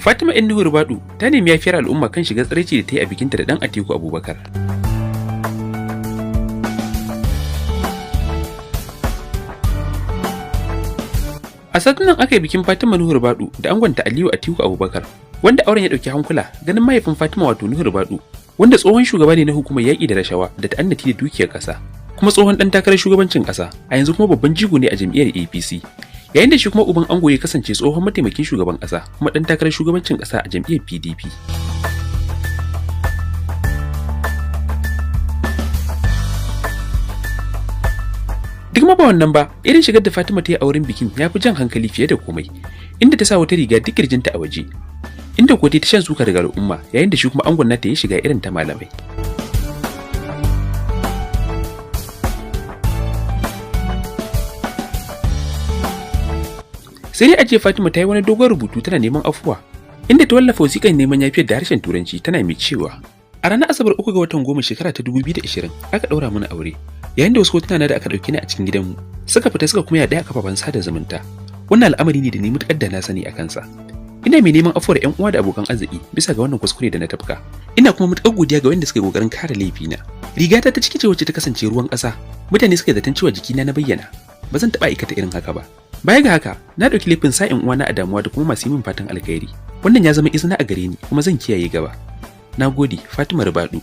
Fatima ‘yan Nuhu Ribadu ta nemi yafiyar al'umma kan shiga tsiraici da ta yi a bikinta da ɗan Atiku Abubakar. A satin nan aka yi bikin Fatima Nuhu Ribadu da angonta Aliyu Atiku Abubakar, wanda auren ya ɗauki hankula ganin mahaifin Fatima, wato Nuhu Ribadu, wanda tsohon shugaba ne na hukumar yaƙi da rashawa da ta'annati da dukiyar ƙasa, kuma tsohon ɗan takarar shugabancin ƙasa, a yanzu kuma babban jigo ne a jam'iyyar APC. Yayin da shi kuma uban ango ya kasance tsohon mataimakin shugaban ƙasa kuma ɗan takarar shugabancin ƙasa a jam'iyyar PDP. Duk ma ba wannan ba, irin shigar da Fatima ta yi a wurin bikin ya fi jan hankali fiye da komai, inda ta sa wata riga duk kirjinta a waje, inda kuwa ta shan suka daga al'umma, yayin da shi kuma angon nata ya shiga irin ta malamai. Sai dai ajiye Fatima ta yi wani dogon rubutu tana neman afuwa, inda ta wallafa wasiƙar neman yafiyar da harshen Turanci, tana mai cewa: "A ranar Asabar 3 ga watan 10 shekara ta 2020 aka ɗaura mana aure, yayin da wasu hotuna na da aka ɗauke ni a cikin gidanmu suka fita suka kuma yaɗa a kafafen sada zumunta. Wannan al'amari ne da ni mutuƙar da na sani a kansa. Ina mai neman afuwar ƴan uwa da abokan arziki bisa ga wannan kuskure da na tafka. Ina kuma mutuƙar godiya ga wanda suka yi ƙoƙarin kare laifina. Rigata ta ciki ce wacce ta kasance ruwan ƙasa. Mutane suka zaton cewa jikina na bayyana. Ba zan taɓa aikata irin haka ba. Baya ga haka, na ɗauki laifin sa ƴan uwana a damuwa da kuma masu yi min fatan alkhairi. Wannan ya zama izina a gare ni kuma zan kiyaye gaba. Na gode, Fatima Ribadu."